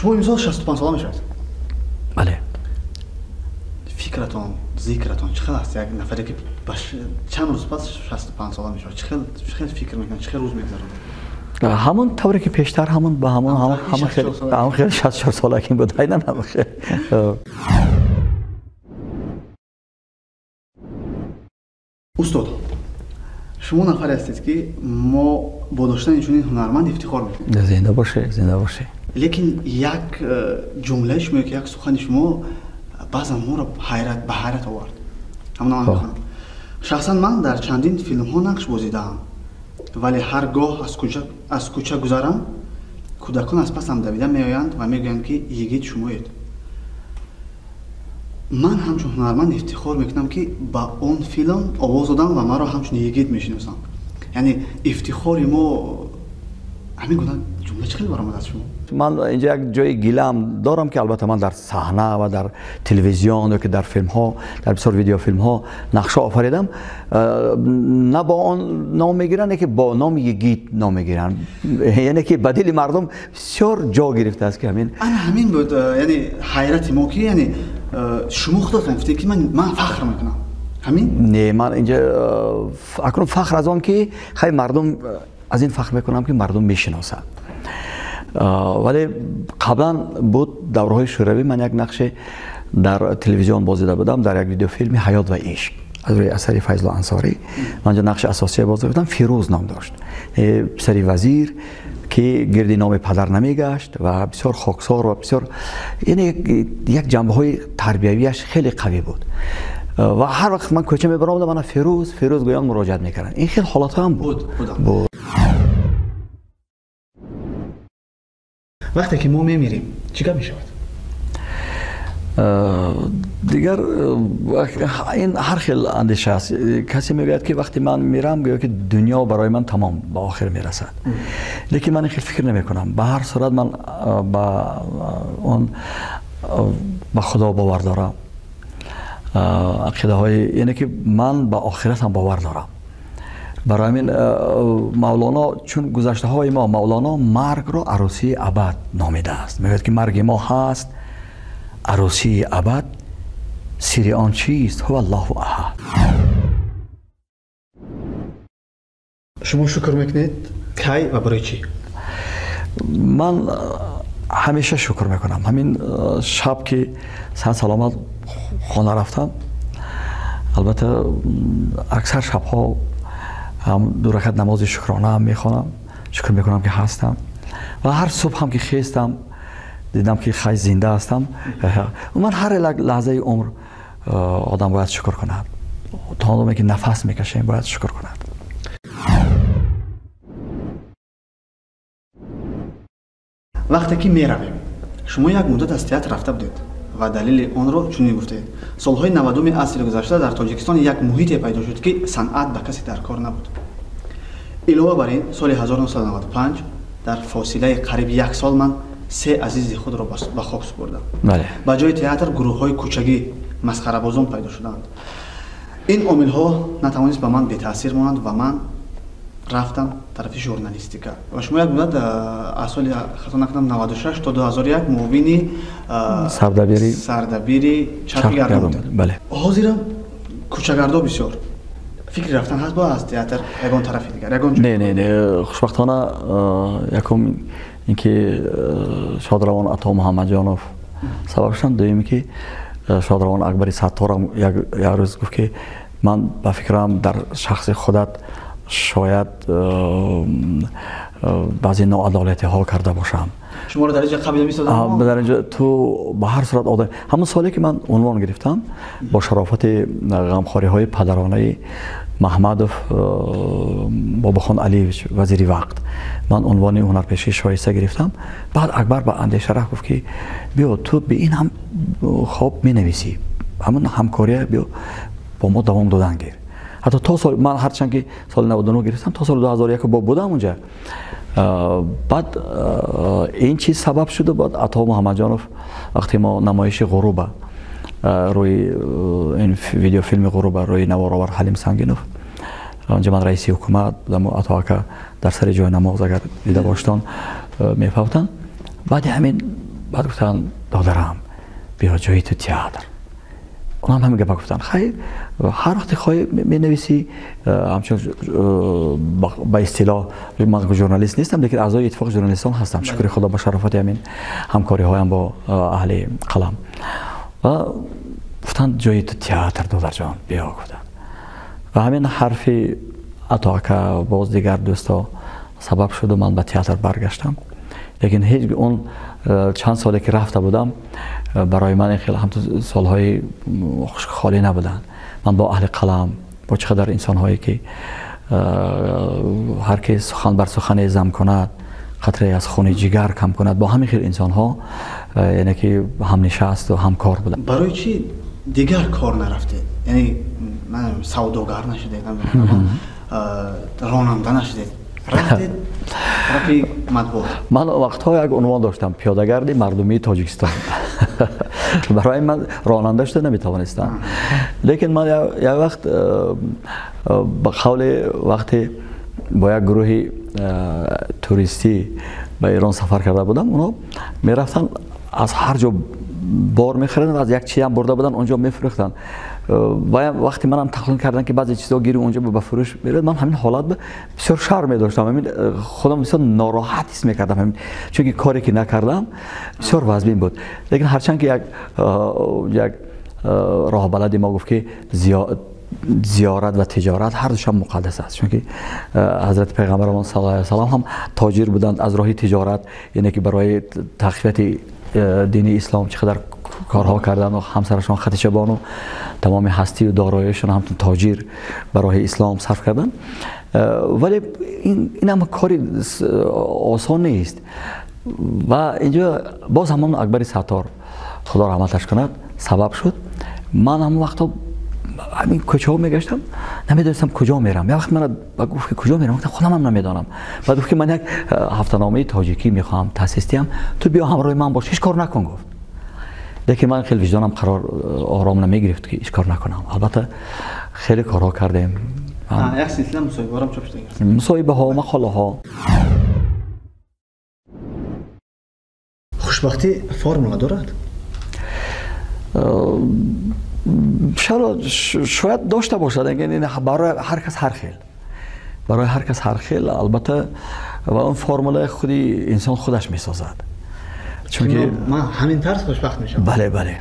Шумо имсол 65 сола мешавед? Бале. Фикратон, зикратон чӣ хел аст? Як нафаре ки чанд рӯз пас 65 сола мешавад, чӣ хел фикр мекунад, чӣ хел рӯз мегузаронад? Ҳамон тавре ки пештар, ҳамон ба ҳамон ҳамон хел 64 сола ки буд, айнан ҳамон хел. Устод, шумо нафаре ҳастед, ки мо бо доштани чунин ҳунарманд ифтихор мекунем. Зинда бошед, зинда бошед. Лекин як ҷумлаи шумо ё як сухани шумо баъзан моро ба ҳайрат овард. Ҳамона ман мехонам. Шахсан ман дар чандин филмҳо нақш бозидаам, вале ҳар гоҳ аз кӯча гузарам, кӯдакон аз пасам давида меоянд ва мегӯянд, ки йигит шумоед. Ман ҳамчун ҳунарманд ифтихор мекунам, ки ба он филм овоз додам ва маро ҳамчун йигит мешиносанд. Яъне ифтихори мо ҳамин гуна ҷумла чӣ хел баромад аз шумо? Ман инҷа як ҷои гилаам дорам, ки албатта ман дар саҳна ва дар телевизион ё ки дар филмҳо, дар бисёр видеофилмҳо нақшҳо офаридам, на бо он ном мегиранд, ки бо номи йигит ном мегиранд. Яъне ки ба дили мардум бисёр ҷо гирифтааст, ки ҳамин ана ҳамин буд, яъне ҳайрати мо, ки яъне шумо худатон гуфтед, ки ман фахр мекунам. Ҳамин? Не, ман инҷа акнун фахр аз он ки хай мардум аз ин фахр мекунам, ки мардум мешиносанд. Вале қаблан буд давраҳои шӯравӣ, ман як нақше дар телевизион бозида будам дар як видеофилми «Ҳаёт ва ишқ» аз рӯи асари Файзулло Ансорӣ. Ман онҷо нақши асосия бозида будам, Фирӯз ном дошт, писари вазир, ки гирди номи падар намегашт ва бисёр хоксор ва бисёр, яъне як ҷанбаҳои тарбиявиаш хеле қавӣ буд. Ва ҳар вақт ман кӯча мебаромадам, мана Фирӯз, Фирӯз гӯён муроҷиат мекарданд. Ин хел ҳолатҳо ҳам буд. Буд. Вақте ки мо мемирем, чӣ гап мешавад? Дигар ин ҳар хел андеша аст. Касе мегӯяд, ки вақте ман мирам, гӯё ки дунё барои ман тамом ба охир мерасад. Лекин ман ин хел фикр намекунам. Ба ҳар сурат ман ба он ба Худо бовар дорам. Ақидаҳои, яъне ки ман ба охират ҳам бовар дорам. Барои ҳамин Мавлоно, чун гузаштаҳои мо, Мавлоно маргро арӯсии абад номидааст. Мегӯяд, ки марги мо ҳаст арӯсии абад, сири он чист? Ҳува Аллоҳу аҳад. Шумо шукр мекунед кай ва барои чӣ? Ман ҳамеша шукр мекунам. Ҳамин шаб ки саҳат саломат хона рафтам, албатта аксар шабҳо ҳам ду ракат намози шукрона ҳам мехонам, шукр мекунам, ки ҳастам. Ва ҳар субҳ ҳам ки хестам, дидам, ки хай зинда ҳастам. Ман ҳар як лаҳзаи умр одам бояд шукр кунад. То одаме ки нафас мекашем, бояд шукр кунад. Вақте ки меравем, шумо як муддат аз театр рафта будед ва далели онро чунин гуфтед: солҳои 90-уми асри гузашта дар Тоҷикистон як муҳите пайдо шуд, ки санъат ба касе дар кор набуд. Илова бар ин, соли 1995 дар фосилаи қариб як сол ман се азизи худро ба хок супурдам. Ба ҷои театр гурӯҳҳои кӯчагӣ, масхарабозон пайдо шуданд. Ин омилҳо натавонист ба ман бетаъсир монанд ва ман рафтам тарафи журналистика. Ва шумо як муддат аз соли, хато накунам, 96 то 2001 муовини сардабири Чархи гардон будед. Бале. Ҳозирам кӯчагардо бисёр. Фикри рафтан ҳаст бо аз театр ягон тарафи дигар, ягон ҷо? Не, не, не, хушбахтона якум ин ки шодравон Ато Муҳаммадҷонов сабаб шуданд, дуюм ки шодравон Акбари Сатторам як рӯз гуфт, ки ман ба фикрам, дар шахси худат шояд баъзе ноадолатиҳо карда бошам. Шуморо дар инҷа қабил месозам? Дар инҷа ту ба ҳар сурат одам. Ҳамон соле ки ман унвон гирифтам, бо шарофати ғамхориҳои падаронаи Маҳмадов Бобохон Алиевич, вазири вақт, ман унвони ҳунарпешаи шоиста гирифтам. Баъд Акбар ба андеша рафт, гуфт, ки биё, ту ба ин ҳам хоб менависӣ, ҳамон ҳамкория биё бо мо давом додан гир. Ҳатто то сол ман ҳарчанд ки соли 99 гирифтам, то соли 2001 бо будам унҷа. Баъд ин чиз сабаб шуд, баъд Ато Муҳаммадҷонов вақте мо намоиши «Ғуруба» рӯи ин видеофилми «Ғуруба» рӯи навор овард Ҳалим Сангинов, онҷа ман раиси ҳукумат будам, Ато ака дар сари ҷои намоз, агар дида боштон, мефавтанд. Баъди ҳамин Баъд гуфтанд додарам биё ҷои ту театр. Онам ҳамин гапа гуфтанд. Хайр, ҳар вақте хоҳӣ менависӣ, ҳамчун ба истилоҳ ман журналист нестам, лекин аъзои иттифоқи журналистон ҳастам. Шукри Худо ба шарофати ҳамин ҳамкориҳоям бо аҳли қалам. Ва гуфтанд ҷои ту театр додарҷон, биё гуфтанд. Ва ҳамин ҳарфи Ато ака боз дигар дӯсто сабаб шуду ман ба театр баргаштам. Лекин ҳеҷ он чанд соле ки рафта будам барои ман ин хеле ҳамту солҳои холӣ набуданд. Ман бо аҳли қалам, бо чӣ қадар инсонҳое ки ҳар ки сухан бар сухане зам кунад, қатрае аз хуни ҷигар кам кунад, бо ҳамин хел инсонҳо яъне ки ҳамнишаст ва ҳамкор будам. Барои чӣ дигар кор нарафтед? Яъне савдогар нашудед, ронанда нашудед, рафтед тарафи матбуот? Ман вақтҳо як унвон доштам, пиёдагарди мардумии Тоҷикистон. Барои ман ронанда шуда наметавонистам. Лекин ман як вақт ба қавли вақте бо як гурӯҳи туристӣ ба Эрон сафар карда будам, онҳо мерафтанд аз ҳар ҷо бор мехариданд ва аз як чиз ҳам бурда буданд, онҷо мефурӯхтанд. Ва вақте манам тақлил карданд ки баъзе чизҳо гири онҷо ба фурӯш меравад, ман ҳамин ҳолат бисёр шарм медоштам, ҳамин худам бисёр нороҳат ҳис мекардам, ҳамин чунки коре ки накардам бисёр вазмин буд. Лекин ҳарчанд ки як роҳбалади мо гуфт ки зиёрат ва тиҷорат ҳар душам муқаддас аст, чунки ҳазрати пайғамбарамон саллаллоҳу алайҳи васаллам ҳам тоҷир буданд, аз роҳи тиҷорат яъне ки барои тақвияти дини ислом чӣ қадар корҳо карданд ва ҳамсарашон Хадича бону тамоми ҳастию дороиашон ҳамчун тоҷир ба роҳи ислом сарф карданд. Вале ин ҳама кори осон нест. Ва инҷо боз ҳамон Акбари Саттор, Худо раҳматаш кунад, сабаб шуд. Ман ҳамон вақтҳо ҳамин кӯчаҳо мегаштам, намедонистам куҷо мерам. Як вақт мана гуфт ки куҷо мерам, гуфтам худам ҳам намедонам. Баъд гуфт ки ман як ҳафтаномаи тоҷикӣ мехоҳам таъсис диҳам, ту биё ҳамроҳи ман бош, ҳеҷ кор накун гуфт. Лекин ман хеле виҷдонам қарор ором намегирифт ки ҳеҷ кор накунам. Албатта хеле корҳо кардем. Як силсила мусоҳибаҳоам чоп шуда. Мусоҳибаҳо, мақолаҳо. Хушбахтӣ формула дорад? Чаро шояд дошта бошад, барои ҳар кас ҳар хел. Барои ҳар кас ҳар хел, албатта, ва он формулаи худи инсон худаш месозад. Чунки ман ҳамин тарз хушбахт мешавам. Бале, бале.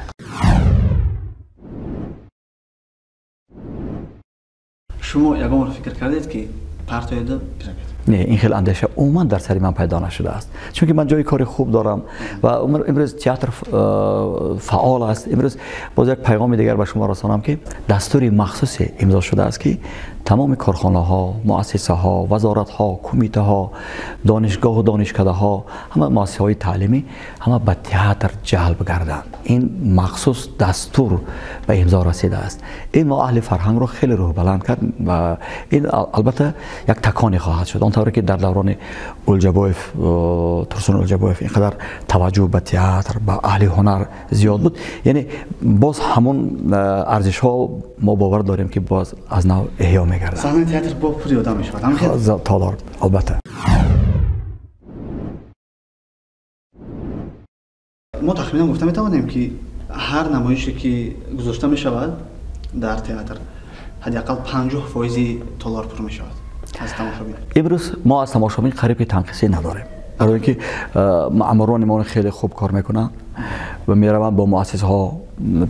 Шумо ягон бор фикр кардед ки партоеда биравед? Не, ин хел андеша умуман дар сари ман пайдо нашудааст. Чунки ман ҷои кори хуб дорам ва имрӯз театр фаъол аст. Имрӯз боз як пайғоми дигар ба шумо расонам ки дастури махсусе имзо шудааст ки тамоми корхонаҳо, муассисаҳо, вазоратҳо, кумитаҳо, донишгоҳу донишкадаҳо, ҳама муассисаҳои таълимӣ ҳама ба театр ҷалб гарданд. Ин махсус дастур ба имзо расидааст. Ин мо аҳли фарҳангро хеле рӯҳбаланд кард ва ин албатта як таконе хоҳад шуд. Он тавре ки дар даврони Улҷабоев, Турсун Улҷабоев ин қадар таваҷҷӯҳ ба театр, ба аҳли ҳунар зиёд буд, яъне боз ҳамон арзишҳо мо бовар дорем ки боз аз нав эҳё мегардад. Саҳнаи театр бо пури одам мешавад. Толор, албатта. Мо тахминан гуфта метавонем ки ҳар намоише ки гузошта мешавад дар театр ҳадди ақал 50% толор пур мешавад аз тамошобин. Имрӯз мо аз тамошобин қариб ки танқисӣ надорем. Барои ин ки маъмурони мо хеле хуб кор мекунанд ва мераванд бо муассисаҳо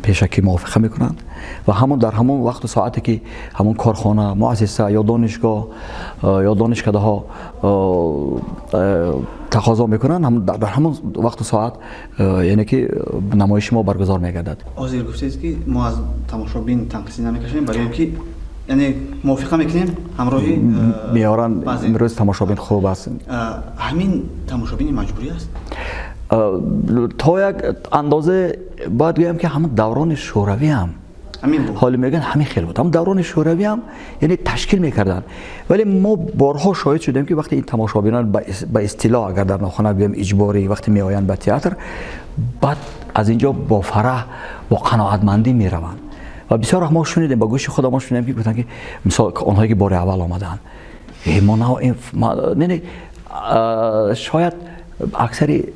пешакӣ мувофиқа мекунанд ва ҳамон дар ҳамон вақту соате ки ҳамон корхона, муассиса ё донишгоҳ ё донишкадаҳо тақозо мекунанд, дар ҳамон вақту соат яъне ки намоиши мо баргузор мегардад. Ҳозир гуфтед ки мо аз тамошобин танқисӣ намекашем, барои ин ки яъне мувофиқа мекунем ҳамроҳи меоранд. Имрӯз тамошобин хуб аст. Ҳамин тамошобини маҷбурӣ аст? То як андоза бояд гӯям ки ҳамон даврони шӯравӣ ҳам ҳоле мегӯянд ҳамин хел буд. Ҳамон даврони шӯравӣ ҳам яъне ташкил мекарданд. Вале мо борҳо шоҳид шудем ки вақте ин тамошобинон ба истилоҳ агар дар нохона гӯям иҷборӣ вақте меоянд ба театр, баъд аз инҷо бо фараҳ, бо қаноатмандӣ мераванд. Ва бисёр вақт мо шунидем, ба гӯши худамон мо шунидем ки гуфтанд ки мисол онҳое ки бори аввал омаданд, мо не, шояд Аксари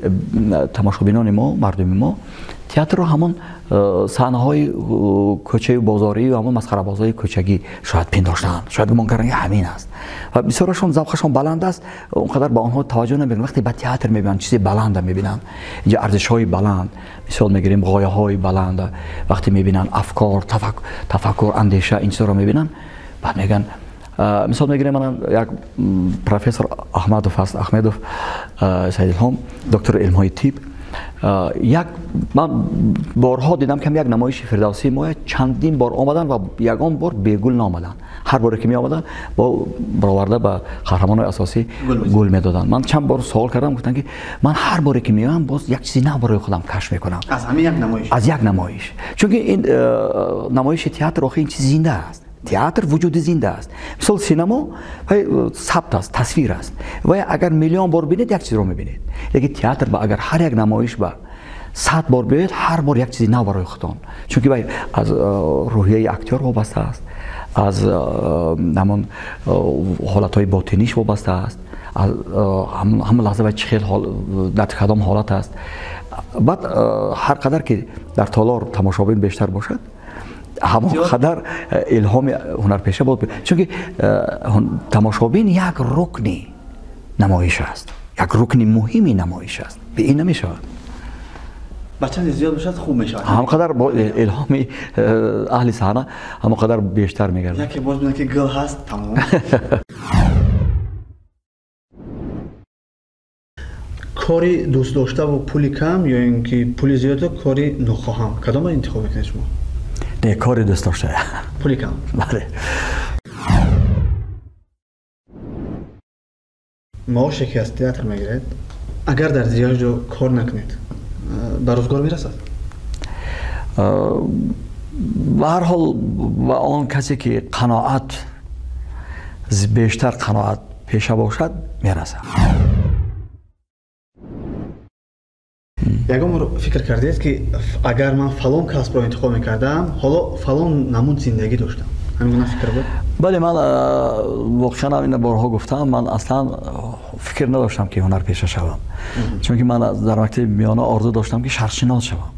тамошобинони мо, мардуми мо театрро ҳамон саҳнаҳои кӯчаю бозорӣ ва ҳамон масхарабозҳои кӯчагӣ шояд пиндоштаанд, шояд гумон карданд ки ҳамин аст. Ва бисёрашон завқашон баланд аст, он қадар ба онҳо таваҷҷӯҳ намекунанд. Вақте ба театр мебинанд, чизи баланда мебинанд, инҷа арзишҳои баланд, мисол мегирем ғояҳои баланда, вақте мебинанд афкор, тафаккур, андеша, ин чизҳоро мебинанд, баъд мегӯянд. Мисол мегирем, ман як профессор Аҳмадов аст, Аҳмедов Саидилҳом, доктори илмҳои тиб. Як ман борҳо дидам ки як намоиши Фирдавсии мо чандин бор омаданд ва ягон бор бегул наомаданд. Ҳар боре ки меомаданд, бо бароварда ба қаҳрамонҳои асосӣ гул медоданд. Ман чанд бор суол кардам, гуфтанд ки ман ҳар боре ки меоям, боз як чизи нав барои худам кашф мекунам. Аз ҳамин як намоиш? Аз як намоиш. Чунки ин намоиши театр охи ин чизи зинда аст. Театр вуҷуди зинда аст. Мисол синемо сабт аст, тасвир аст. Ва агар миллион бор бинед, як чизро мебинед. Лекин театр ба агар ҳар як намоиш ба 100 бор биёед, ҳар бор як чизи нав барои худтон. Чунки вай аз рӯҳияи актёр вобаста аст, аз ҳамон ҳолатҳои ботиниш вобаста аст, аз ҳамон лаҳза вай чӣ хел дар кадом ҳолат аст. Баъд ҳар қадар ки дар толор тамошобин бештар бошад, ҳамон қадар илҳоми ҳунарпеша буд. Чунки тамошобин як рукни намоиш аст, як рукни муҳими намоиш аст. Бе ин намешавад. Ба чанде зиёд бошад, хуб мешавад. Ҳамон қадар бо илҳоми аҳли саҳна ҳамон қадар бештар мегардад. Яке боз бинад ки гул ҳаст, тамом. Кори дӯстдоштаву пули кам ё ин ки пули зиёду кори нохоҳам, кадомро интихоб мекунед шумо? Не, кори дӯстдошта. Пули кам. Бале. Маоше ки аз театр мегиред, агар дар дигар ҷо кор накунед, ба рӯзгор мерасад? Ба ҳар ҳол ба он касе ки қаноат, бештар қаноат пеша бошад, мерасад. Ягон бор фикр кардед ки агар ман фалон касбро интихоб мекардам, ҳоло фалон намуд зиндагӣ доштам? Ҳамин гуна фикр буд? Бале, ман воқеан ин борҳо гуфтам, ман аслан фикр надоштам ки ҳунарпеша шавам. Чунки ман дар мактаби миёна орзу доштам ки шарқшинос шавам.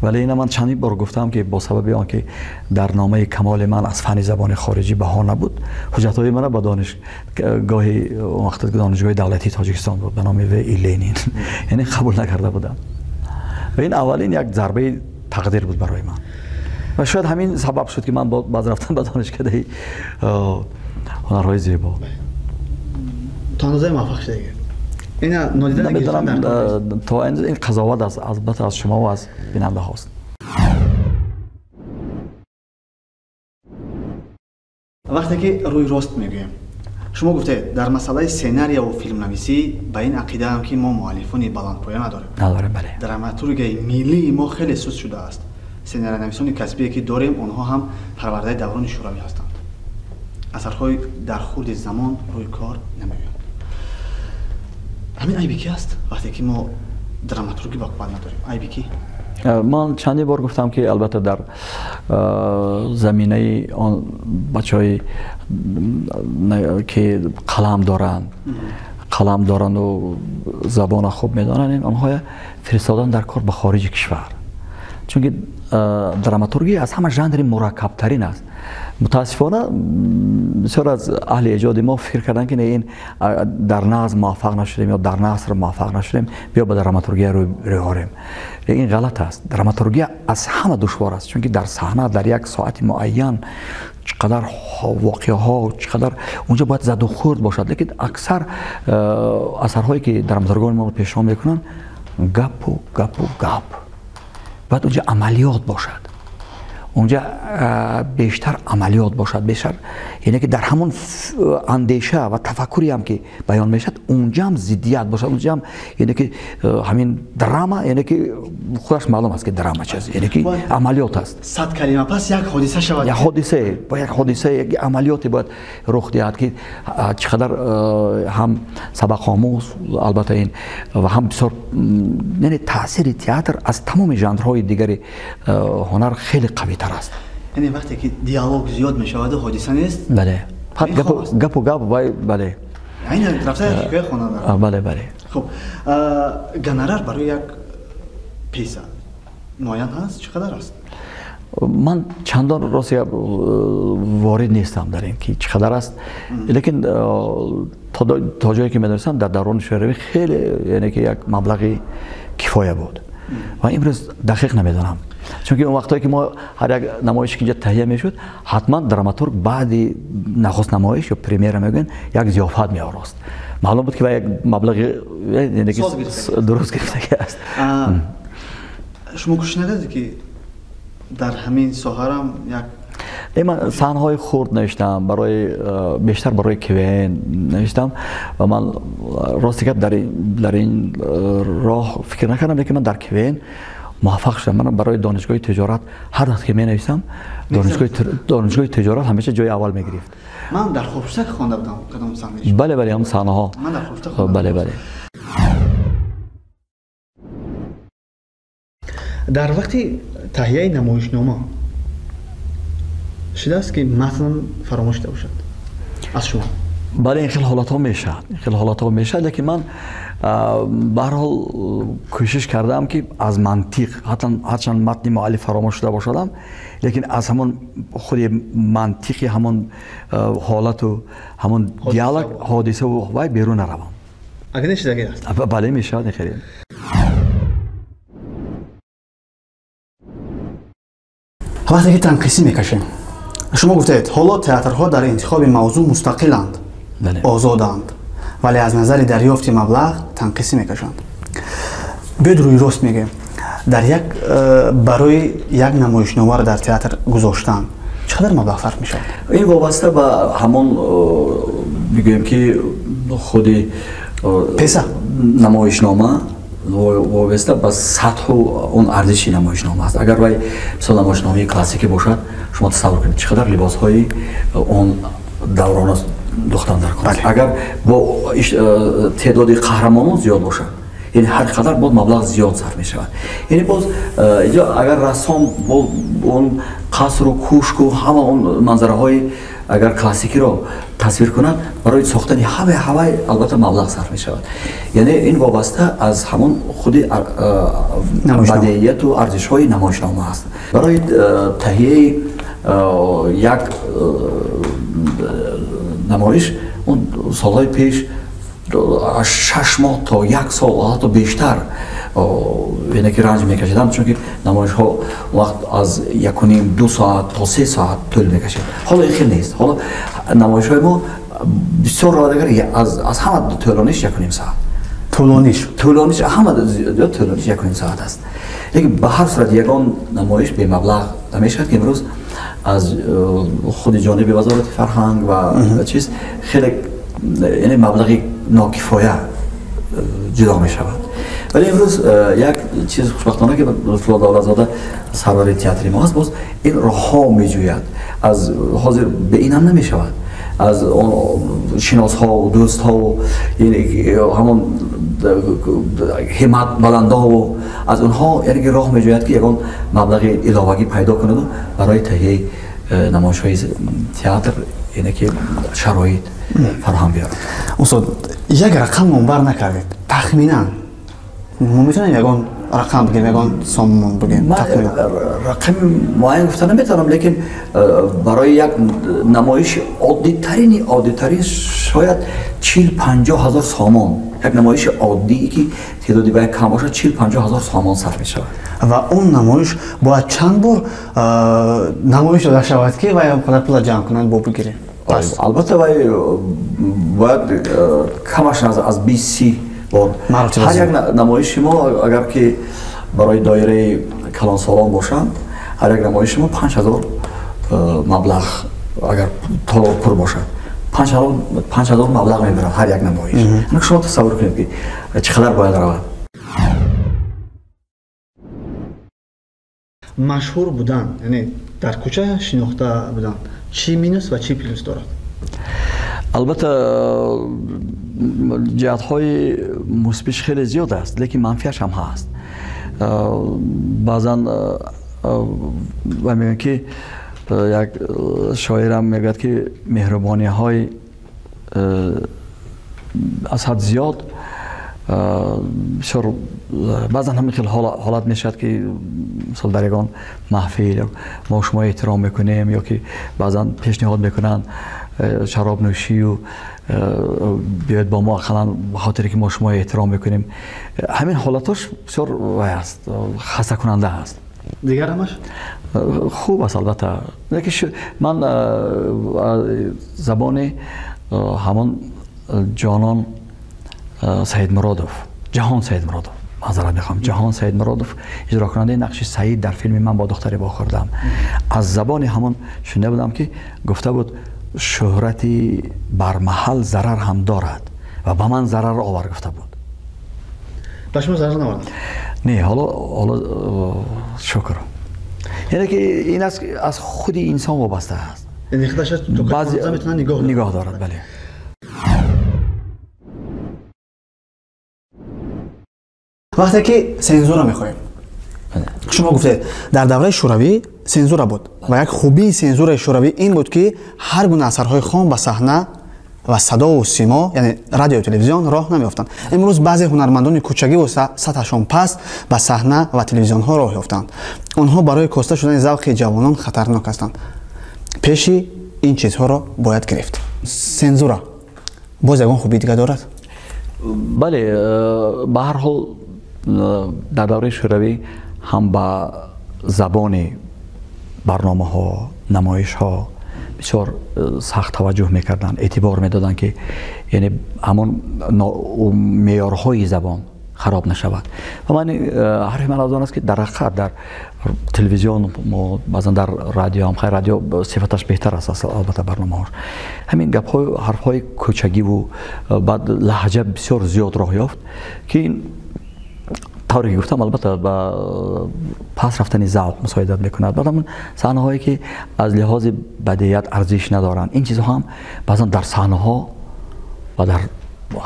Вале ина ман чандин бор гуфтам ки бо сабаби он ки дар номаи камоли ман аз фанни забони хориҷӣ баҳо набуд, ҳуҷҷатҳои мана ба донишгоҳи он вақт донишгоҳи давлатии Тоҷикистон буд ба номи В. И. Ленин, яъне қабул накарда будам. Ва ин аввалин як зарбаи тақдир буд барои ман. Ва шояд ҳамин сабаб шуд ки ман баъд рафтам ба донишкадаи ҳунарҳои зебо. То андозае муваффақ шудагӣ? Ина нодида намедонам, то ин қазоват аз албатта аз шумо ва аз бинандаҳост. Вақте ки рӯи рост мегӯем, шумо гуфтед дар масъалаи сценария ва филмнависӣ ба ин ақидаам ки мо муаллифони баландпоя надорем. Надорем, бале. Драматургияи миллии мо хеле суст шудааст. Сценариянависони касбие ки дорем, онҳо ҳам парвардаи даврони шӯравӣ ҳастанд. Асарҳои дар хурди замон рӯи кор намеоянд. Ҳамин айби ки аст вақте ки мо драматургӣ ба қувват надорем? Айби ки? Ман чандин бор гуфтам ки албатта дар заминаи он бачаҳое ки қалам доранд, забона хуб медонанд, онҳоя фиристодан дар кор ба хориҷи кишвар. Чунки драматургия аз ҳама жанри мураккабтарин аст. Мутаассифона бисёр аз аҳли эҷоди мо фикр карданд ки не, ин дар назм муваффақ нашудем ё дар наср муваффақ нашудем, биё ба драматургия рӯй орем. Ин ғалат аст. Драматургия аз ҳама душвор аст, чунки дар саҳна дар як соати муайян чӣ қадар воқеаҳо, чӣ қадар унҷо бояд задухӯрд бошад. Лекин аксар асарҳое ки драматургони мо пешниҳод мекунанд, гапу гапу гап. Бояд унҷо амалиёт бошад. Унҷа бештар амалиёт бошад, бештар, яъне ки дар ҳамон андеша ва тафаккуре ҳам ки баён мешавад, унҷа ҳам зиддият бошад, унҷа ҳам яъне ки ҳамин драма, яъне ки худаш маълум аст ки драма чиз, яъне ки амалиёт аст. 100 калима пас як ҳодиса шавад. Як ҳодиса, бо як ҳодиса, як амалиёте бояд рух диҳад ки чӣ қадар ҳам сабақомӯз, албатта ин ва ҳам бисёр, яъне таъсири театр аз тамоми жанрҳои дигари ҳунар хеле қавитар аст. Яъне вақте ки диалог зиёд мешавад, ҳодиса нест? Бале. Фақат гапу гап, вай, бале. Айнан рафта ҳикоя хонанда. Бале, бале. Хуб, гонорар барои як пьеса муайян ҳаст, чӣ қадар аст? Ман чандон рост ворид нестам дар ин ки чӣ қадар аст, лекин то ҷое ки медонистам дар даврони шӯравӣ хеле, яъне ки як маблағи кифоя буд ва имрӯз дақиқ намедонам, чунки он вақтҳое ки мо ҳар як намоише ки инҷа таҳия мешуд, ҳатман драматург баъди нахуст намоиш ё премьера мегӯянд як зиёфат меорост. Маълум буд ки як маблағи дуруст гирифтагӣ аст. Шумо кӯшиш накардед ки дар ҳамин соҳарам як ман саҳнаҳои хурд навиштам, барои бештар барои КВН навиштам ва ман рости гап дар ин роҳ фикр накардам, лекин ман дар КВН муваффақ шудам. Ман барои донишгоҳи тиҷорат ҳар вақт ки менависам, донишгоҳи тиҷорат ҳамеша ҷои аввал мегирифт. Ман дар Хобшак хонда будам кадом саҳнаи? Бале, бале, ҳам саҳнаҳо. Ман дар Хобшак хонда. Бале, бале. Дар вақти таҳияи намоишнома шудааст ки матн фаромӯш шуда бошад аз шумо? Бале, ин хел ҳолатҳо мешавад, ин хел ҳолатҳо мешавад, лекин ман ба ҳар ҳол кӯшиш кардаам ки аз мантиқ, ҳарчанд матни муаллиф фаромӯш шуда бошадам, лекин аз ҳамон худи мантиқи ҳамон ҳолату ҳамон диалог, ҳодисаву вай берун наравам. Агар нешудагӣ аст? Бале, мешавад ин хеле. Вақте ки танқисӣ мекашем, шумо гуфтаед ҳоло театрҳо дар интихоби мавзӯъ мустақиланд, озоданд, вале аз назари дарёфти маблағ танқисӣ мекашанд. Биёед рӯи рост мегӯем, дар як барои як намоишномаро дар театр гузоштан чӣ қадар маблағ сарф мешавад? Ин вобаста ба ҳамон бигӯем ки худи пьеса намоишнома вобаста ба сатҳу он арзиши намоишнома аст. Агар вай мисол намоишномаи классикӣ бошад, шумо тасаввур кунед чӣ қадар либосҳои он даврона духтан дар кор аст. Агар бо теъдоди қаҳрамонон зиёд бошад, яъне ҳар қадар боз маблағ зиёд сарф мешавад. Яъне боз инҷо агар рассом он қасру кӯшку ҳама он манзараҳои агар классикиро тасвир кунад, барои сохтани ҳамаи ҳавай албатта маблағ сарф мешавад. Яъне ин вобаста аз ҳамон худи бадеияту арзишҳои намоишнома аст. Барои таҳияи як намоиш он солҳои пеш 6 моҳ то 1 сол ҳатто бештар яъне ки ранҷ мекашидам, чунки намоишҳо вақт аз 1.5-2 соат то 3 соат тӯл мекашид. Ҳоло ин хел нест. Ҳоло намоишҳои мо бисёр равад, агар аз ҳама тӯлониш 1.5 соат. Тӯлониш? Тӯлониш, ҳама тӯлониш 1.5 соат аст. Лекин ба ҳар сурат ягон намоиш бемаблағ намешавад, ки имрӯз аз худи ҷониби вазорати фарҳанг ва чиз хеле яъне маблағи нокифоя ҷудо мешавад. Вале имрӯз як чиз хушбахтона ки Лутфулло Давлатзода сарвари театри мо аст, боз ин роҳҳо меҷӯяд. Аз ҳозир бе ин ҳам намешавад. Аз шиносҳо, дӯстҳо, ҳамон ҳиммат баландову аз онҳо яъне ки роҳ меҷӯяд ки ягон маблағи иловагӣ пайдо кунаду барои таҳияи намоишҳои театр яъне ки шароит фароҳам биёрад. Устод, як рақам номбар накардед. Тахминан мо метавонем ягон рақам бигем, ягон сомон бигем? Ман рақами муайян гуфта наметавонам, лекин барои як намоиши оддитарини оддитарин шояд 40-50 ҳазор сомон, як намоиши оддие ки теъдоди бояд кам бошад, 40-50 ҳазор сомон сарф мешавад. Ва он намоиш бояд чанд бор намоиш дода шавад ки вай қадар пула ҷамъ кунанд бо бигирем? Албатта вай бояд камаш аз 20-30 бор. Ҳар як намоиши мо агар ки барои доираи калонсолон бошанд, ҳар як намоиши мо 5000 маблағ, агар толор пур бошад, 5000 маблағ мебарад ҳар як намоиш. Шумо тасаввур кунед ки чӣ қадар бояд равад. Машҳур будан, яъне дар кӯча шинохта будан, чӣ минус ва чӣ плюс дорад? Албатта ҷиҳатҳои мусбиш хеле зиёд аст, лекин манфиаш ҳам ҳаст. Баъзан мегӯянд ки як шоирам мегӯяд ки меҳрубониҳои аз ҳад зиёд Бисёр баъзан ҳамин хел ҳолат мешавад, ки мисол дар ягон маҳфил мо шумо эҳтиром мекунем, ё ки баъзан пешниҳод мекунанд шаробнӯшию биёед бо мо, ақаллан ба хотире ки мо шумо эҳтиром мекунем. Ҳамин ҳолатош бисёр вай аст, хастакунанда аст. Дигар ҳамаш хуб аст, албатта. Ман забони ҳамон ҷонон Саидмуродов, Ҷаҳон Саидмуродов, маъзарат мехоҳам, Ҷаҳон Саидмуродов, иҷрокунандаи нақши Саид дар филми «Ман бо духтаре вохӯрдам», аз забони ҳамон шунида будам, ки гуфта буд: шӯҳрати бармаҳал зарар ҳам дорад ва ба ман зарар овар, гуфта буд. Ба шумо зарар наовард? Не, ҳоло шукр. Яъне ки ин аз худи инсон вобаста аст. Яъне худаш нигоҳ дорад, бале. Вақте ки сензура мехоҳем, шумо гуфтед, дар давраи шӯравӣ сензура буд ва як хубии сензураи шӯравӣ ин буд, ки ҳар гуна асарҳои хом ба саҳна ва садову симо, яъне радио, телевизион роҳ намеёфтанд. Имрӯз баъзе ҳунармандони кӯчагиву сатҳашон паст ба саҳна ва телевизионҳо роҳ ёфтанд. Онҳо барои коста шудани завқи ҷавонон хатарнок ҳастанд. Пеши ин чизҳоро бояд гирифт. Сензура боз ягон хубии дига дорад? Бале, ба ҳар ҳол дар давраи шӯравӣ ҳам ба забони барномаҳо, намоишҳо бисёр сахт таваҷҷӯҳ мекарданд, эътибор медоданд, ки яъне ҳамон меъёрҳои забон хароб нашавад. Ва ман ҳарфи ман аз он аст, ки дар ҳақиқат дар телевизион, баъзан дар радио ҳам, хайр, радио сифаташ беҳтар аст албатта, барномаҳош, ҳамин гапҳои ҳарфҳои кӯчагиву баъд лаҳҷа бисёр зиёд роҳ ёфт, ки ин тавре ки гуфтам, албатта, ба пас рафтани завқ мусоидат мекунад. Баъд ҳамон саҳнаҳое ки аз лиҳози бадият арзиш надоранд, ин чизҳо ҳам баъзан дар саҳнаҳо ва дар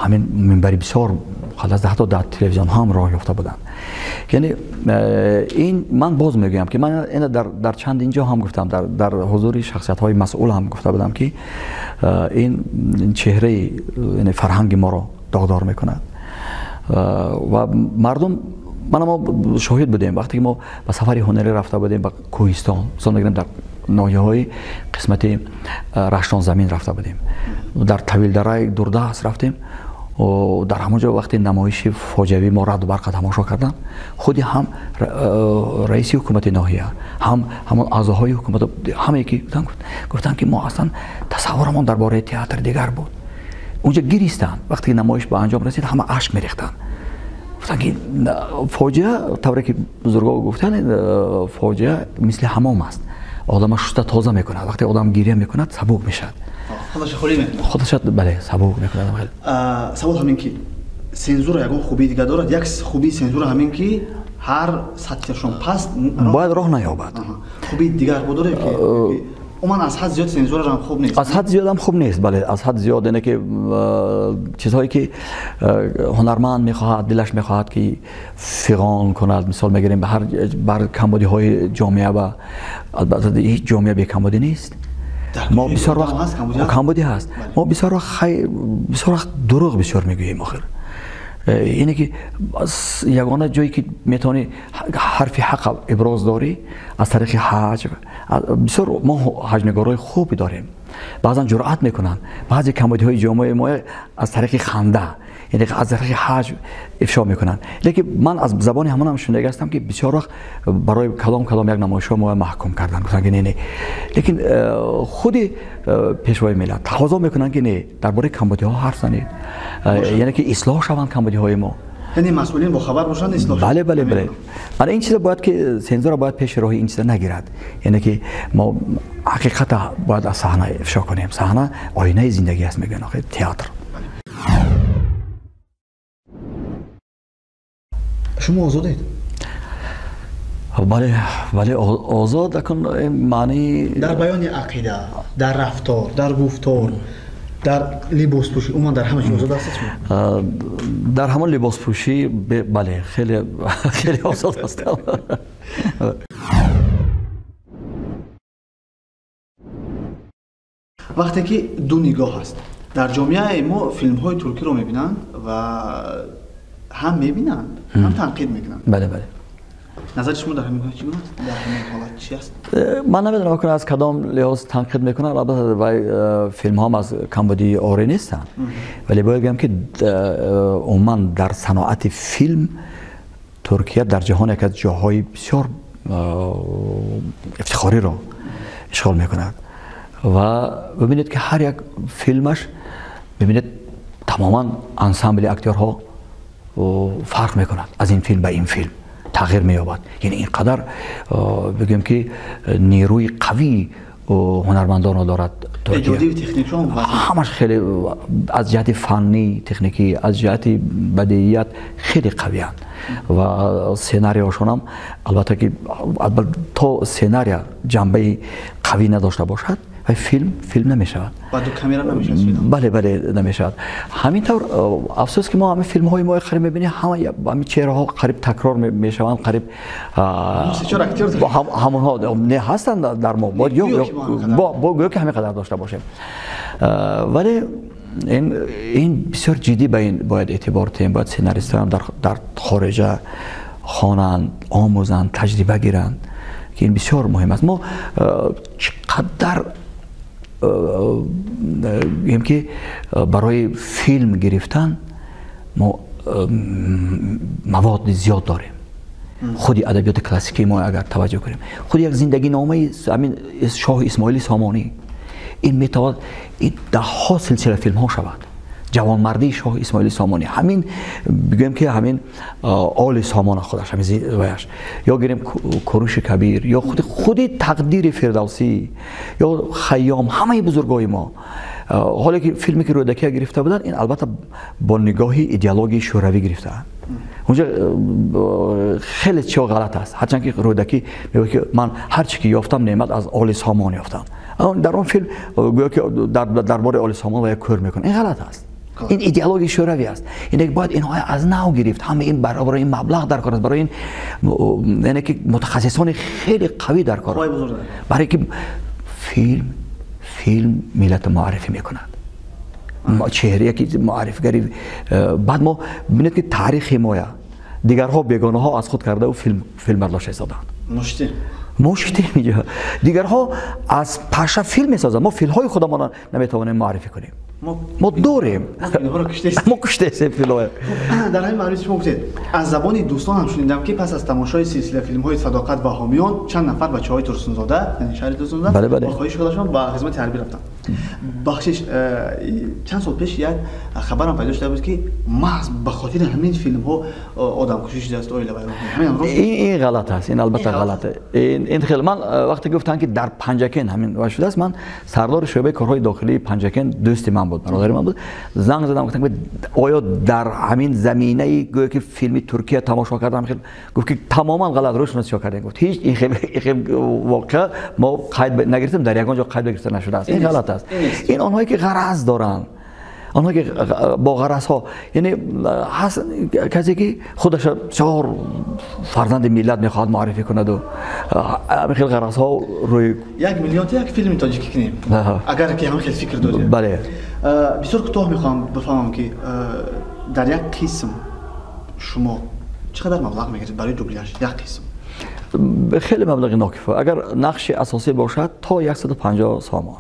ҳамин минбари бисёр муқаддас, ҳатто дар телевизионҳо ҳам роҳ ёфта буданд. Яъне ин ман боз мегӯям, ки ман ина дар чанд инҷо ҳам гуфтам, дар ҳузури шахсиятҳои масъул ҳам гуфта будам, ки ин чеҳраи фарҳанги моро доғдор мекунад ва мардум. Ман мо шоҳид будем, вақте ки мо ба сафари ҳунарӣ рафта будем ба кӯҳистон, мисол мегирем, дар ноҳияҳои қисмати Раштонзамин рафта будем, дар Тавилдараи дурдаст рафтем. Дар ҳамон ҷо вақте намоиши фоҷиавӣ мо раъду барқа тамошо кардам, худи ҳам раиси ҳукумати ноҳия, ҳам ҳамон аъзоҳои ҳукумат, ҳамае ки гуфтанд, ки мо аслан тасаввурамон дар бораи театр дигар буд. Унҷа гиристанд. Вақте ки намоиш ба анҷом расид, ҳама ашк мерехтанд. Гуфтанд, ки фоҷиа, тавре ки бузургҳо гуфтанд, фоҷиа мисли ҳамом аст, одама шуста тоза мекунад. Вақте одам гиря мекунад, сабук мешавад, худаш холӣ мекунад, худаш, бале, сабук мекунад. Савол ҳамин ки сензура ягон хубии дига дорад? Як хубии сензура ҳамин ки ҳар сатҳашон паст бояд роҳ наёбад. Хубии дигар бо доред, ки умуман аз ҳад зиёд сензура ҳам хуб нест? Аз ҳад зиёд ҳам хуб нест, бале, аз ҳад зиёд, яъне ки чизҳое ки ҳунарманд мехоҳад, дилаш мехоҳад ки фиғон кунад, мисол мегирем, ба ҳар бар камбудиҳои ҷомеа, ба албатта ҳеҷ ҷомеа бекамбудӣ нест. Мо бисёр вақт камбудӣ ҳаст, мо бисёр вақт хайр, бисёр вақт дурӯғ бисёр мегӯем. Охир ине ки ягона ҷое ки метавонӣ ҳарфи ҳақ иброз дорӣ, аз тариқи ҳаҷв. Бисёр мо ҳаҷвнигорҳои хубе дорем, баъзан ҷуръат мекунанд баъзе камбудиҳои ҷомеаи мо аз тариқи ханда, яъне аз тариқи ҳаҷв ифшо мекунанд. Лекин ман аз забони ҳамон ҳам шунида ҳастам, ки бисёр вақт барои калом калом як намоишҳо мо маҳкум карданд, гуфтанд ки не, не. Лекин худи пешвои миллат тақозо мекунанд, ки не, дар бораи камбудиҳо ҳарф занед, яъне ки ислоҳ шаванд камбудиҳои мо. Яъне масъулин бохабар бошанд, ислоҳ. Бале, бале, бале. Мана ин чиза бояд ки сензура бояд пеши роҳи ин чиза нагирад. Яъне ки мо ҳақиқата бояд аз саҳна ифшо кунем. Саҳна оинаи зиндагӣ аст, мегӯянд, охир театр. Шумо озодед? Бале, бале, озод. Акун маънии дар баёни ақида, дар рафтор, дар гуфтор, дар либоспӯшӣ, умуман дар ҳама чиз озод ҳастед шумо? Дар ҳамон либоспӯшӣ, бале, хеле хеле озод ҳастам. Вақте ки ду нигоҳ аст дар ҷомеаи мо, филмҳои туркиро мебинанд ва Ҳам мебинанд, ҳам танқид мекунанд. Бале, бале. Назари шумо дар ҳамин чӣ гуна аст? Дар ҳамин ҳолат чӣ аст? Ман намедонам аз кадом лиҳоз танқид мекунанд. Албатта вай филмҳо ҳам аз камбудии орӣ нестанд, вале бояд гӯям ки умуман дар саноати филм Туркия дар ҷаҳон яке аз ҷоҳои бисёр ифтихориро ишғол мекунад ва бибинед ки ҳар як филмаш бибинед тамоман ансамбли актёрҳо фарқ мекунад, аз ин филм ба ин филм тағйир меёбад. Яъне ин қадар бигӯем ки нерӯи қавии ҳунармандонро дорад Туркия. Ҳамаш хеле аз ҷиҳати фаннӣ, техникӣ, аз ҷиҳати бадиият хеле қавиянд ва сценариёшонам албатта ки то сценария ҷанбаи қавӣ надошта бошад, вай филм филм намешавад. Ба ду камера намешавад. Бале, бале, намешавад. Ҳамин тавр афсӯс ки мо ҳамин филмҳои мо қариб мебинем, ҳама ҳамин чеҳраҳо қариб такрор мешаванд, қариб ҳамонҳо не ҳастанд дар мо, бояд гӯё ки ҳамин қадар дошта бошем. Вале ин бисёр ҷиддӣ ба ин бояд эътибор диҳем, бояд сценаристҳоям дар хориҷа хонанд, омӯзанд, таҷриба гиранд, ки ин бисёр муҳим аст. Мо чӣ қадар гӯем ки барои филм гирифтан мо маводи зиёд дорем. Худи адабиёти классикии мо агар таваҷҷӯҳ кунем, худи як зиндагиномаи ҳамин шоҳи Исмоили Сомонӣ, ин метавонад ин даҳҳо силсила филмҳо шавад. Ҷавонмардии шоҳи Исмоили Сомонӣ, ҳамин бигӯем ки ҳамин оли Сомона худаш, ҳамин ваяш, ё гирем Куруши Кабир, ё худи тақдири Фирдавсӣ, ё Хайём, ҳамаи бузургои мо. Ҳоле ки филме ки Рӯдакия гирифта буданд, ин албатта бо нигоҳи идеологияи шӯравӣ гирифтаанд. Унҷа хеле чиҳо ғалат аст. Ҳарчанд ки Рӯдакӣ мегӯяд ки ман ҳар чи ки ёфтам неъмат аз оли Сомон ёфтам. Дар он филм гӯё ки дар бораи оли Сомон ва як кӯр мекунад. Ин ғалат аст. Ин идеологияи шӯравӣ аст. Ин бояд инҳо аз нав гирифт. Ҳама ин барои ин маблағ дар кор аст, барои ин яъне ки мутахассисони хеле қавӣ дар кор аст. Барои ки филм миллатро муаррифӣ мекунад. Чеҳрае ки муаррифигари баъд мо бибинед ки таърихи моя дигарҳо бегонаҳо аз худ карда филм бардошта истоданд. Мушти инҷо дигарҳо аз паша филм месозанд. Мо филмҳои худамонро наметавонем муаррифӣ кунем. Мо дорем, мо куштаем филмҳоя. Дар ҳамин маврид шумо гуфтед, аз забони дӯстонам шунидам ки пас аз тамошои силсила филмҳои Садоқат ва Ҳомиён чанд нафар бачаҳои Турсунзода, яъне шаҳри Турсунзода, бо хоҳиши худашон ба хизмати ҳарбӣ рафтанд. Бахшиш, чанд сол пеш як хабарам пайдо шуда буд ки маҳз ба хотири ҳамин филмҳо одамкушӣ шудааст, оила вайрон. Ин ғалат аст, ин албатта ғалат. Ин хеле ман вақте гуфтанд ки дар Панҷакент ҳамин вай шудааст, ман сардори шӯъбаи корҳои дохилии Панҷакент дӯсти ман буд, бародари ман буд, занг задам, гуфтам ки оё дар ҳамин заминаи гӯё ки филми Туркия тамошо кардам, гуфт ки тамоман ғалат, рӯшно сиё кардем. Гуфт ҳеҷ ин хел воқеа мо қайд нагирифтем, дар ягон ҷо қайд гирифта нашудааст. Ин ғалат аст. Ин онҳое ки ғараз доранд, онҳое ки бо ғаразҳо, яъне ҳаст касе ки худаш чор фарзанди миллат мехоҳад муаррифӣ кунад ва ҳамин хел ғаразҳо рӯи 1 миллион як филми тоҷикӣ кунем, агар ки ҳамин хел фикр дорем. Бале. Бисёр кӯтоҳ мехоҳам бифаҳмам ки дар як қисм шумо чӣ қадар маблағ мегиред барои дубляж? Як қисм хеле маблағи нокифоя. Агар нақши асосӣ бошад то 150 сомон.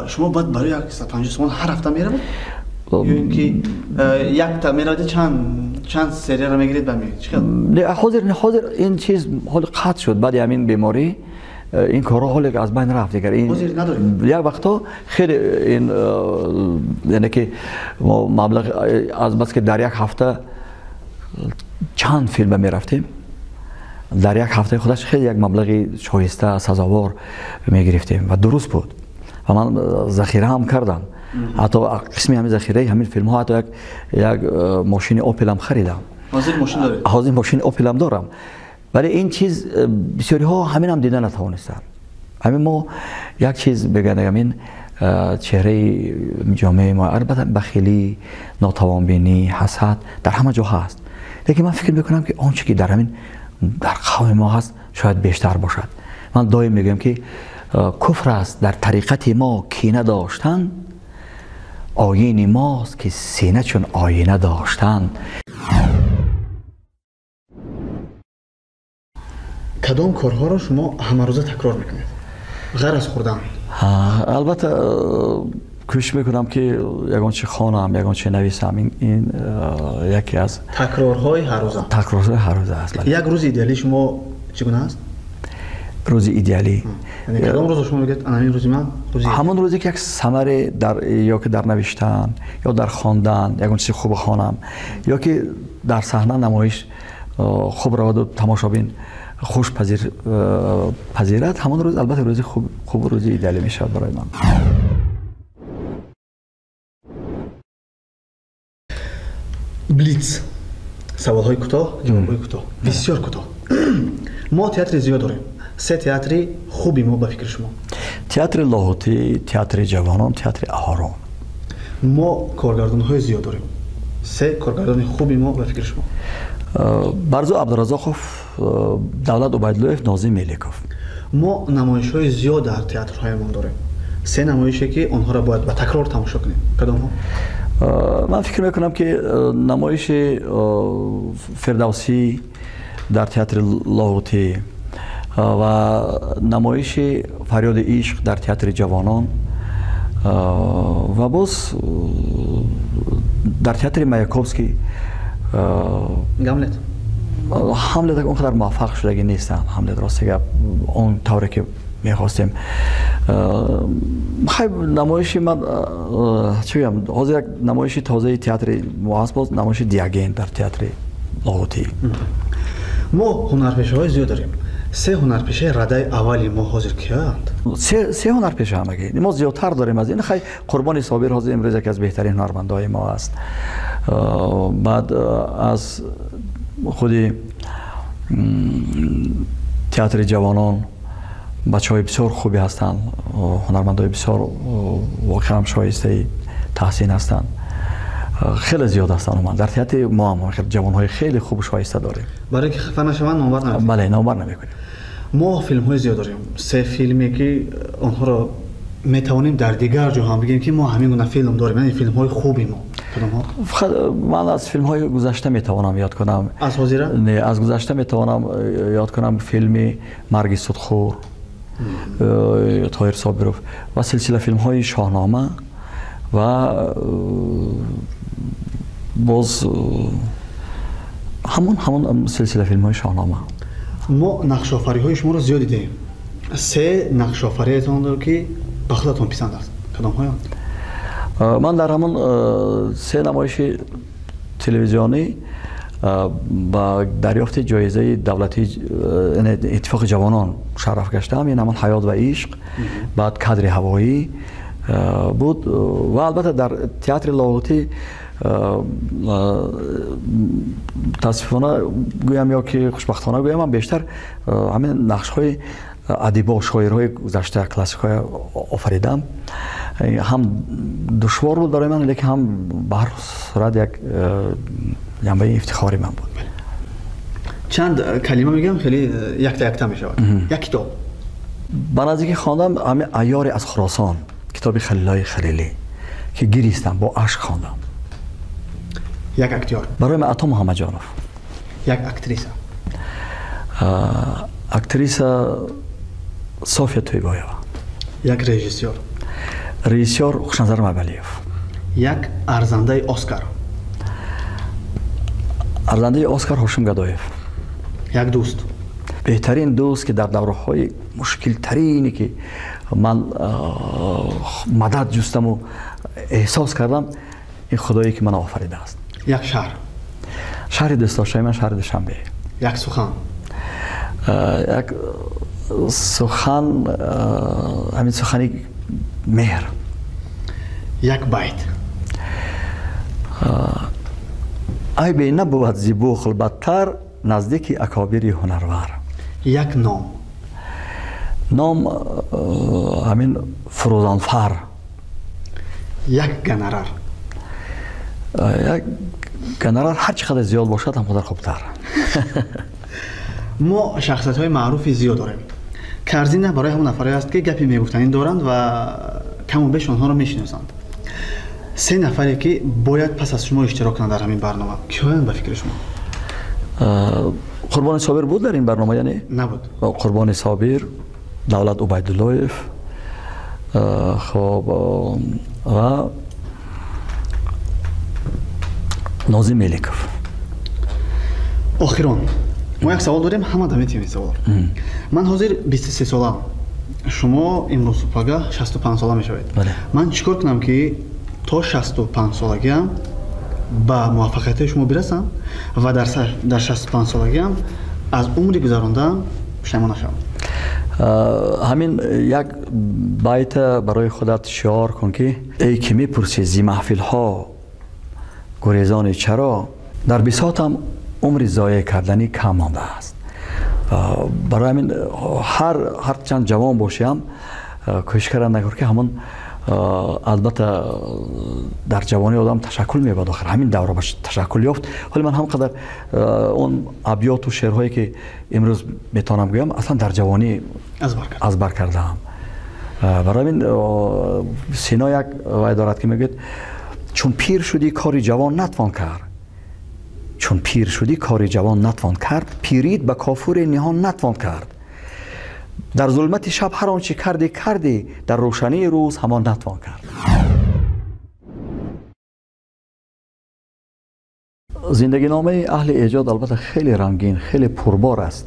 Шумо бояд барои 150 сомон ҳар ҳафта меравед? Ё ин ки якта меравед, чанд серияро мегиред ба меоед? Чӣ хел? Ҳозир ин чиз ҳол қатъ шуд баъди ҳамин беморӣ. Ин корҳо ҳоле аз байн рафт дигар. Як вақтҳо хеле ин яъне ки мо маблағ аз бас ки дар як ҳафта чанд филм мерафтем, дар як ҳафтаи худаш хеле як маблағи шоиста сазовор мегирифтем ва дуруст буд. Ва ман захира ҳам кардам. Ҳатто қисми ҳамин захираи ҳамин филмҳо ҳатто як мошини Опелам харидам. Ҳозир мошин доред? Ҳозир мошини Опелам дорам. Вале ин чиз бисёриҳо ҳамин ҳам дида натавонистанд. Ҳамин мо як чиз бигӯям, ҳамин чеҳраи ҷомеаи мо албатта бахилӣ, нотавонбинӣ, ҳасад дар ҳама ҷо ҳаст. Лекин ман фикр мекунам ки он чи ки дар ҳамин дар қавми мо ҳаст шояд бештар бошад. Ман доим мегӯям ки куфр аст дар тариқати мо кина доштан, оини мост ки сина чун оина доштан. Кадом корҳоро шумо ҳамарӯза такрор мекунед ғайр аз хӯрдан? Албатта, кӯшиш мекунам, ки ягон чи хонам, ягон чи нависам. Ин яке аз такрорҳои ҳаррӯза. Такрорҳои ҳаррӯза аст. Як рӯзи идеалии шумо чӣ гуна аст? Рӯзи идеалӣ? Кадом рӯзо шумо мегӯед, ана ин рӯзи ман рӯзи? Ҳамон рӯзе, ки як самаре дар ё ки дар навиштан, ё дар хондан ягон чизи хуб хонам, ё ки дар саҳна намоиш хуб раваду тамошобин хуш пазирад, ҳамон рӯз, албатта, рӯзи хуб, рӯзи идеалӣ мешавад барои ман. Блиц, саволҳои кӯтоҳ, ҷавобҳои кӯтоҳ, бисёр кӯтоҳ. Мо театри зиёд дорем. Се театри хуби мо ба фикри шумо? Театри Лоҳутӣ, театри Ҷавонон, театри Аҳорон. Мо коргардонҳои зиёд дорем. Се коргардони хуби мо ба фикри шумо? Барзу Абдуразоқов, Давлат Убайдуллоев, Нозим Меликов. Мо намоишҳои зиёд дар театрҳоямон дорем. Се намоише, ки онҳоро бояд ба такрор тамошо кунем, кадомҳо? Ман фикр мекунам, ки намоиши Фирдавсӣ дар театри Лоҳутӣ ва намоиши Фарёди ишқ дар театри Ҷавонон ва боз дар театри Маяковский Гамлет. Ҳамлет он қадар муваффақ шудагӣ нестанд. Ҳамлет, рости гап, он тавре ки мехостем. Хай, намоиши ман чӣ гӯям, ҳозир як намоиши тозаи театри мо ҳаст, боз намоиши Диоген дар театри Лоҳутӣ. Мо ҳунарпешаҳои зиёд дорем. Се ҳунарпешаи радаи аввали мо ҳозир киянд? Се ҳунарпеша ҳамагӣ? Мо зиёдтар дорем аз ин. Хай, Қурбони Собир ҳозир имрӯз яке аз беҳтарин ҳунармандҳои мо аст. Баъд аз худи театри Ҷавонон бачаҳои бисёр хубе ҳастанд, ҳунармандои бисёр воқеан шоистаи таҳсин ҳастанд. Хеле зиёд ҳастанд. Умуман, дар театри мо ҳам ҷавонҳои хеле хубу шоиста дорем. Барои ки хафа нашаванд, номбар намекунем. Бале, номбар намекунем. Мо филмҳои зиёд дорем. Се филме, ки онҳоро метавонем дар дигар ҷо ҳам бигӯем, ки мо ҳамин гуна филм дорем, яъне филмҳои хуби мо, кадомҳо? Ман аз филмҳои гузашта метавонам ёд кунам. Аз ҳозира? Не, аз гузашта метавонам ёд кунам филми Марги судхӯр, Тоҳир Собиров, ва силсила филмҳои Шоҳнома ва боз ҳамон силсила филмҳои Шоҳнома. Мо нақшофариҳои шуморо зиёд дидаем. Се нақшофариятонро, ки ба худатон писанд аст, кадомҳоянд? Ман дар ҳамон се намоиши телевизионӣ ба дарёфти ҷоизаи давлатии Иттифоқи ҷавонон шараф гаштам. Ин ҳамон Ҳаёт ва ишқ, баъд Кадри ҳавоӣ буд ва албатта дар театри Лоҳутӣ, мутаассифона гӯям ё ки хушбахтона гӯям, ман бештар ҳамин нақшҳои адибо, шоирҳои гузашта, классикҳоя офаридам. Ҳам душвор буд барои ман, лекин ҳам ба ҳар сурат як ҷанбаи ифтихори ман буд. Чанд калима мегӯям, хеле якта якта мешавад. Як китоб. Ба наздикӣ хондам ҳамин Айёре аз Хуросон, китоби Халилои Халилӣ, ки гиристам, бо ашк хондам. Як актёр. Барои ман Ато Муҳаммадҷонов. Як актриса. Актриса София Тӯйбоева. Як режиссёр. Режиссёр Хушназар Мабалиев. Як арзандаи Оскар. Арзандаи Оскар Ҳошим Гадоев. Як дӯст. Беҳтарин дӯст, ки дар давраҳои мушкилтарине, ки ман мадад ҷустаму эҳсос кардам, ин Худое, ки ман офаридааст. Як шаҳр. Шаҳри дӯстдоштаи ман шаҳри Душанбе. Як сухан. Як сухан, ҳамин сухани меҳр. Як байт. Айбе набувад зи бухл бадтар, наздики акобири ҳунарвар. Як ном. Ном ҳамин Фурӯзанфар. Як гонорар. Як гонорар ҳар чӣ қадар зиёд бошад, ҳам қадар хубтар. Мо шахсиятҳои маъруфи зиёд дорем. Корзина барои ҳамон нафарое аст, ки гапи мегуфтанӣ доранд ва каму беш онҳоро мешиносанд. Се нафаре, ки бояд пас аз шумо иштирок кунанд дар ҳамин барнома, киҳоянд ба фикри шумо? Қурбони Собир буд дар ин барнома ё не? Набуд. Қурбони Собир, Давлат Убайдуллоев, хоб ва Нозим Меликов. Охирон мо як савол дорем, ҳама метиҳем ин савол. Ман ҳозир 23 солаам, шумо имрӯз пага 65 сола мешавед. Ман чӣ кор кунам, ки то 65 солагиам ба муваффақиятҳои шумо бирасам ва дар 65 солагиам аз умри гузарондаам пушаймон нашавам? Ҳамин як байта барои худат шиор кун, ки эй ки мепурсӣ зи маҳфилҳо гурезони чаро, дар бисотам умри зоеъ карданӣ кам мондааст. Барои ҳамин ҳар чанд ҷавон бошиам, кӯшиш кардан накун, ки ҳамон албатта дар ҷавонӣ одам ташаккул меёбад, охир ҳамин давра ба ташаккул ёфт. Ҳоле ман ҳам қадар он абёту шеърҳое ки имрӯз метавонам гӯям, аслан дар ҷавонӣ аз бар кардаам. Барои ҳамин Сино як вай дорад, ки мегӯяд: чун пир шудӣ, кори ҷавон натвон кард, чун пир шудӣ, кори ҷавон натвон кард, пирит ба кофуре ниҳон натвон кард. Дар зулмати шаб ҳар он чӣ кардӣ кардӣ, дар рӯшании рӯз ҳамон натвон кард. Зиндагиномаи аҳли эҷод албатта хеле рангин, хеле пурбор аст.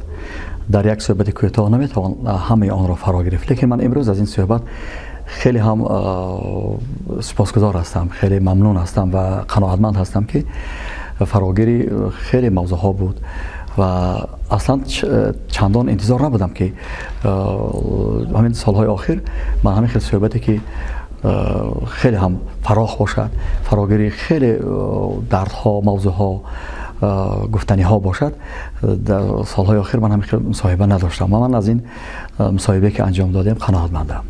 Дар як суҳбати кӯтоҳ наметавон ҳамаи онро фаро гирифт, лекин ман имрӯз аз ин суҳбат хеле ҳам сипосгузор ҳастам, хеле мамнун ҳастам ва қаноатманд ҳастам, ки фарогири хеле мавзӯъҳо буд ва аслан чандон интизор набудам, ки ҳамин солҳои охир ман ҳамин хел суҳбате, ки хеле ҳам фарох бошад, фарогири хеле дардҳо, мавзӯъҳо, гуфтаниҳо бошад, дар солҳои охир ман ҳамин хел мусоҳиба надоштам ва ман аз ин мусоҳибае, ки анҷом додем, қаноатмандам.